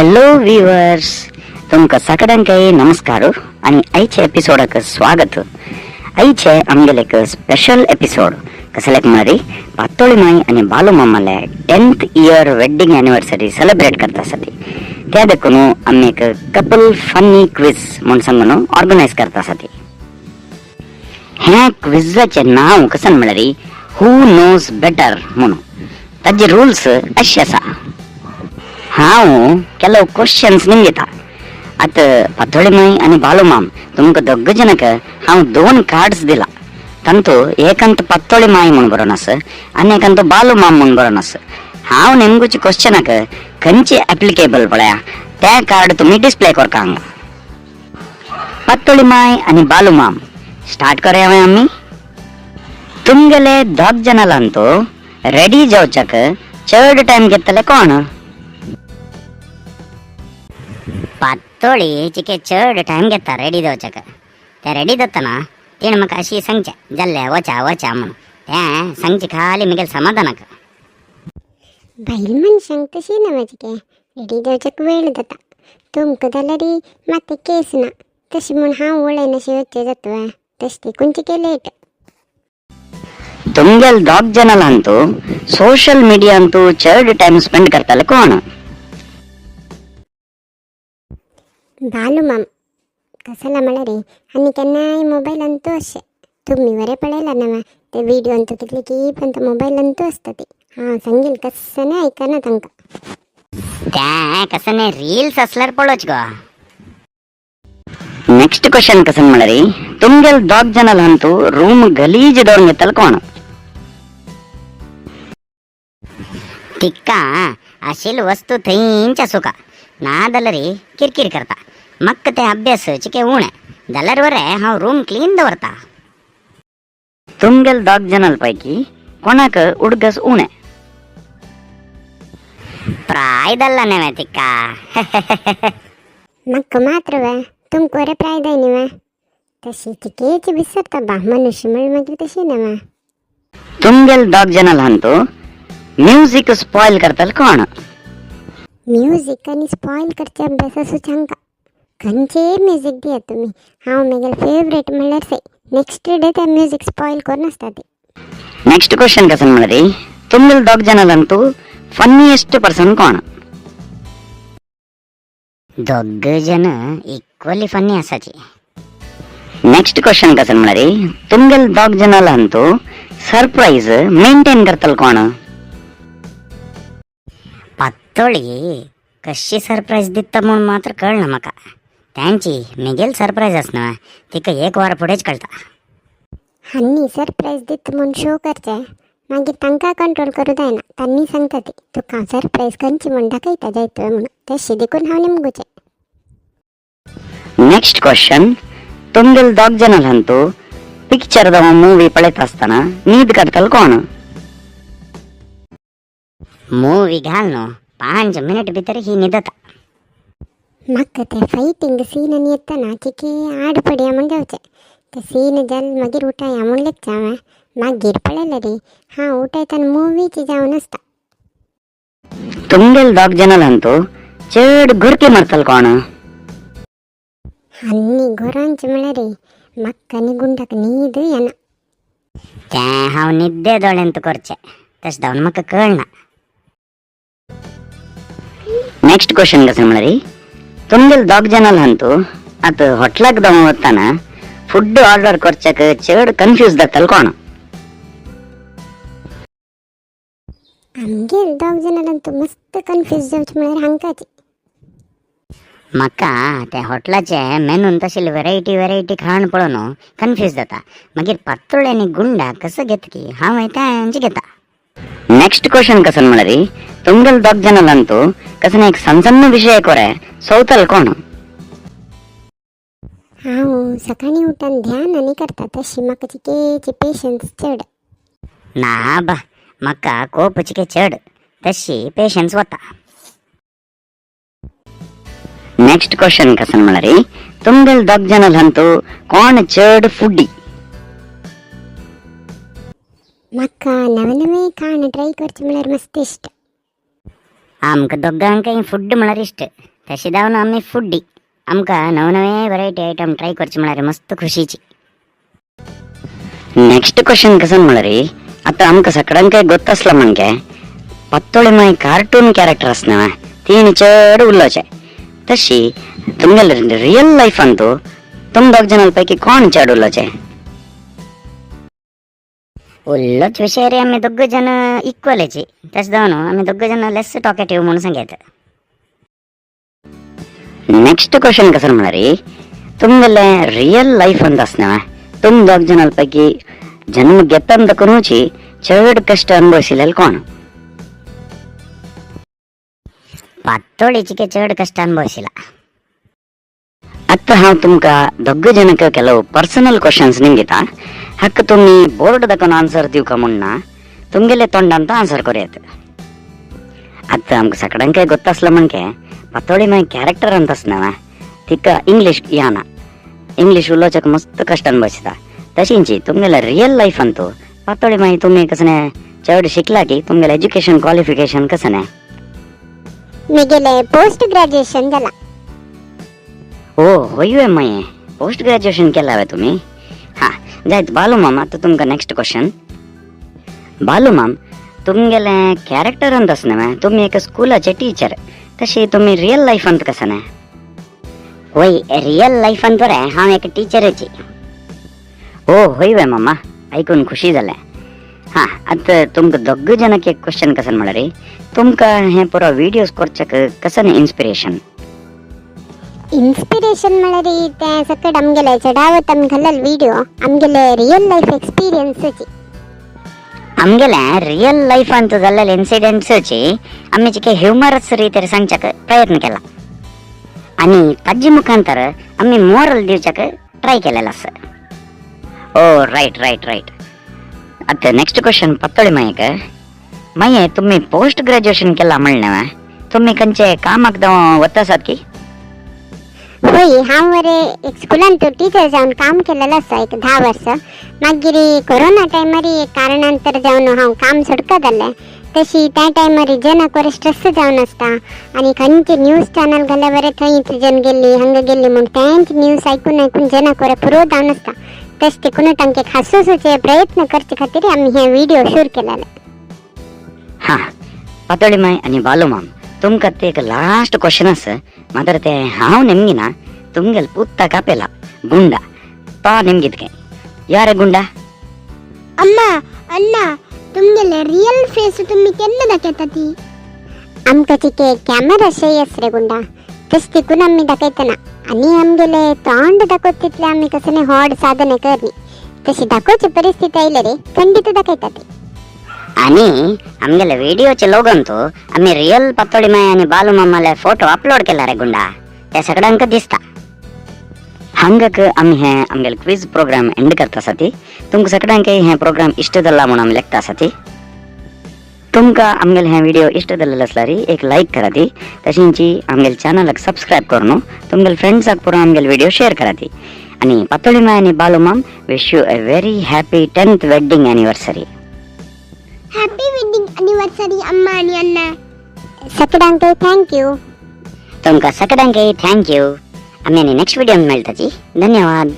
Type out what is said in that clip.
Hello viewers, तुमकां सगळ्यांकय नमस्कार आणि आयच्या एपिसोडाक स्वागत. आयचे आमगेले एक स्पेशल एपिसोड कसल्याक म्हळ्यार पातोळी माई आनी बालू मामाले 10th year wedding anniversary celebrate करता आसा ती. त्या देखून आमी एक कपल फनी क्विज म्हूण सांगून ऑर्गनायज करता आसा ती. ह्या क्विजाचें नांव कसं म्हळ्यार हू नोज बेटर म्हणून. ताजे रुल्स अशे आसा. हांव ಕೆಲವು क्वेश्चन्स निमगिता. आतां पातोळी माई आनी बालू माम तुमकां दोग जणांक हांव दोन कार्ड्स दिला. तांतू एकांत पातोळी माई म्हूण बरोवन आसा आनी एकांत बालू माम म्हूण बरोवन आसा. हांव नेमगूचे क्वेश्चनाक खंयचे एप्लिकेबल पळया त्या कार्ड तुमी डिस्प्ले करका हांगा. पातोळी माई आनी बालू माम, स्टार्ट करया आमी. तुमगेले दोग जणांतो रेडी जावच्याक चड टायम घेतले कोण? पातोळी चिके चड टायम घेता रेडी जावच्याक. ते रेडी जातना तिणें म्हाका अशी सांगचें जाल्लें वचा वचा म्हणून. तें सांगचें खाली म्हगेलें समाधानाक. बायल मनशांक तशी ना चिके रेडी जावच्याक वेळ जाता. तुमकां जाल्यार मात केस ना तशी म्हूण हांव वळयनाशी वचचें जाता तशें देखून चिके लेट. तुमगेल दोग जणांतो सोशल मीडिया अंतू चड टाइम स्पेंड करताले कोण? बालू माम कसला म्हळ्यार आनी केन्नाय मोबायल अंतू अशें तुमी बरें पळयला ना ते व्हिडिओ अंतू कितले की पण मोबायल अंतू आसता ती. हांव सांगील कसं आयकना तांकां. तें कसं न्ही रील्स असल्यार पळोवच गो. नेक्स्ट क्वेश्चन कसं म्हळ्यार तुमगेल दोग जणांतो रूम गलीज दवरून घेतले कोण? तिका आशिल वस्तू थंयच आसूका ना जाल्यार किरकीर करता. म्हाका ते अभ्यास चिके उणें जाल्यार बरें हांव रूम क्लीन दवरता. तुमगेल दोग जणां पैकी कोणाक उडगस उणें? प्राय जाल्ला न्हय तिका. म्हाका मात्र वे तुमकां बरें प्राय जाय न्ही वे तशी चिकेच विसरता बा मनुष्य म्हळ्यार मागीर तशी ना वे. तुमगेल दोग जणांतो म्युझिक स्पॉयल करताले कोण? म्युजीक आनी स्पॉयल करचे अभ्यास आसूच हांकां. खंयचेय म्युजीक दियात तुमी हांव म्हगेलें फेवरेट म्हणल्यार सय नेक्स्ट डे ते म्युजीक स्पॉयल करून आसता ती. नेक्स्ट क्वेश्चन कसं म्हळ्यार तुमगेल दोग जणांतो फन्नीएस्ट पर्सन कोण? दोग जण इक्वली फनी आसाची. नेक्स्ट क्वेश्चन कसं म्हळ्यार तुमगेल दोग जणांतो सरप्राईज मेंटेन करतले कोण? पातोळी कशी सरप्राईज दिता म्हूण मात्र कळना म्हाका. तांची म्हगेल सरप्राईज आसना तिका एक वर फुडेंच कळटा. हांनी सरप्राईज दिता म्हूण शो करचें मागीर तांकां कंट्रोल करूं जायना. तांणी सांगता ती तुका हांव सरप्राईज खंयची म्हूण दाखयता जायत म्हणून तशें देखून हांव निमगुचें. नेक्स्ट क्वेश्चन, तुमगेल दोग जणांतो पिक्चर जावं मूवी पळयता आसतना न्हीद काडटले कोण? मूवी घाल न्हू 5 मिनिट भितर ही न्हिदता. म्हाका ते फायटींग सीन आनी येतना चिके आड पडया म्हूण जावचें ते सीन जाल मागीर उठाया म्हूण लेगचें हांवें मागीर पळयलें रे हांव उठयतना मुवीची जावन आसता. तुमगेल दोग जणांतो चड गुरकी मारतले कोण? आनी घोरांचे म्हळ्यार रे म्हाका आनी गुंडाक न्हीद येना. तें हांव न्हिद्दे दोळ्यांत करचें तशें जावन म्हाका कळना. नेक्स्ट क्वेश्चन कसं म्हळ्यार तुमगेल दोग जणांतो आतां हॉटलाक जावं वतना फूड ऑर्डर करच्याक चड कन्फ्यूज जातले कोण? आमगेर दोग जाणां मस्त कन्फ्यूज जावचें म्हळ्यार हांकांच. म्हाका ते हॉटलाचे मेनून तशें व्हरायटी व्हरायटी खाण पळोवन कन्फ्यूज जाता. मागीर पातोळी आनी गुंडा कसो घेता की हांव तेंचे घेता. नेक्स्ट क्वेश्चन कसं म्हळ्यार तुमगेल दोग जणांतो कसं एक सಣ್ಣ सಣ್ಣ विशय कोरे सोवतले कोण? हांव सकाळीं उठून ध्यान आनी करता तशी म्हाका चिकेची पेशन्स चड. ना बा म्हाका कोप चिके चड तशी पेशन्स वता. नेक्स्ट क्वेश्चन कसं म्हळ्यार तुमगेल दोग जणांतो कोण चड फुडी? म्हाका नवे नवे खाण ट्राय करचें म्हळ्यार मस्त इश्ट. आमकां दोगांकय फूड म्हळ्यार इश्ट, तशें जावन आमी फुड्डी. आमकां नवे नवे व्हरायटी आयटम ट्राय करचे म्हळ्यार मस्त खुशीची. नेक्स्ट क्वेश्चन कसन म्हळ्यार, आतां आमकां सगळ्यांकय गोत्तासला म्हणजे पत्तोळी माय कार्टून कॅरेक्टर आसना तेणी चड उलोवचें, तशी तुमगेले रियल लायफान तुम दोग जणां पैकी कोण चड उलोवचें? उल्लोच विशय रे, आमी दोग जण इक्वलची. तशें जावन आमी दोग जण लेस टॉकेटिव्ह म्हणून सांगयत. नेक्स्ट क्वेश्चन कसन म्हळ्यार, तुमगेले रियल लायफ अंत आसना तुम दोग जणां पैकी जन्म घेतन तकूनची चड कश्ट अनुभविसलेले कोण? पातोळीची चड कश्ट अनुभविसिला. आतां हांव तुमकां दोग जनक ಕೆಲವು पर्सनल क्वेश्चन्स निमगिता. हक्क तुमी बोर्ड दाखोवन आन्सर दिवका म्हूण ना, तुमगेले तोंडांत आन्सर करयात. आतां आमकां सगळ्यांकय गोत्तासलो म्हणजे पातोळी माय कॅरेक्टर अंत आसना तिका इंग्लीश याना, इंग्लीश उलोवच्याक मस्त कश्ट अनुभविसता. तशींची तुमगेले रियल लायफ अंतू पातोळी माय तुमी कसने चड शिकला की तुमगेले एज्युकेशन क्वालिफिकेशन कसने? मिगेले पोस्ट ग्रॅज्युएशन जाला. ओ होय माये, पोस्ट ग्रॅज्युएशन केला वे तुम्ही? हां जायत. बालू माम, आतां तुमकां नेक्स्ट क्वेश्चन. बालू माम, तुमगेले कॅरेक्टर अंत आसना तुमी एका स्कुलाचे टीचर, तशी तुमी रियल लायफ अंत कसने? वय, रियल लायफान बरें हांव एक टिचरची. ओ होय वे मामा, आयकून खुशी जालें. हां आतां तुमकां दोग जनक एक क्वेश्चन कसन म्हळ्यार, तुमकां हें पुरो विडियोज करच्याक कसन इन्स्पिरेशन? इन्स्पिरेशन म्हळ्यार तें सकट आमगेले चडावत आमी घालल विडियो आमगेले रियल लायफ एक्सपिरियन्सची. आमगेले रियल लायफांत जाल्लेले इन्सिडेंट्सची आमी चिके ह्युमरस रितीर सांगच्याक प्रयत्न केला आनी ताजे मुखांतर आमी मोरल दिवच्याक ट्राय केलेलो आसा. ओ रायट रायट रायट. आतां नेक्स्ट क्वेश्चन पत्तोळी मायक. माये, तुमी पोस्ट ग्रॅज्युएशन केला म्हणलें, तुमी खंयचे कामाक वता आसात की? होय, हांव वरे एक स्कुलान टीचर जावन काम केलेलें आसा एक 10 वर्सां. मागीर कोरोना टायमार एक कारणांतर जावन हांव काम सोडका जालें. तशी त्या टायमार जनाक बरें स्ट्रेस जावन आसता आनी खंयचे न्यूज चॅनल घाल्यार बरें थंय इतली जन गेल्ली, हांगा गेल्ली म्हूण तेंच न्यूज आयकून आयकून जनाक बरें पुरो जावन आसता. तशें देखून तांकां हांसोवपाचे प्रयत्न करचे खातीर आमी हे व्हिडिओ शूट केलेले. हां पातोळी माय आनी बालू माम, तुमकां ते एक लास्ट क्वेश्चन आसा. मात्र ते हांव नेमगिना, तुमगेल पुत्ता कापेला गुंडा तो नेमगीत काय यारे गुंडा. अम्मा, अण्णा, तुमगेले रियल फेस तुम्ही केन्ना दाखयता ती? आमकां चिके कॅमेरा शय आस रे गुंडा, तशें देखून आमी दाखयतना आनी आमगेले तोंड दाखोवता तितले आमी कसले व्हड साधने करनी. तशी दाखोवची परिस्थिती आयली रे खंडीत दाखयता ती. आनी आमगेले व्हिडिओचे लोगोंतू आमी रियल पातोळी माय आनी बालू मामाले फोटो अपलोड केला रे गुंडा, ते सगळ्यांक दिसता. हांगाक आमी हे आमगेले क्विज प्रोग्राम एंड करता आसा. तुमकां सगळ्यांक हे प्रोग्राम इश्ट जाला म्हणून आमी लेखता आसा. तुमकां आमगेले हे व्हिडिओ इश्ट जाल्ले आसल्यार एक लायक कराती, तशींची आमगेले चॅनलाक सबस्क्रायब करून तुमगेले फ्रेंड्साक पुरो आमगेले व्हिडिओ शेअर कराती. आनी पातोळी माय आनी बालू माम wish you a very happy 10th wedding anniversary. Happy wedding anniversary अम्मा आनी अण्णा. सगळ्यांक thank you. तुमकां सगळ्यांक thank you. आमी आनी नेक्स्ट व्हिडिओ मेळटाची. धन्यवाद.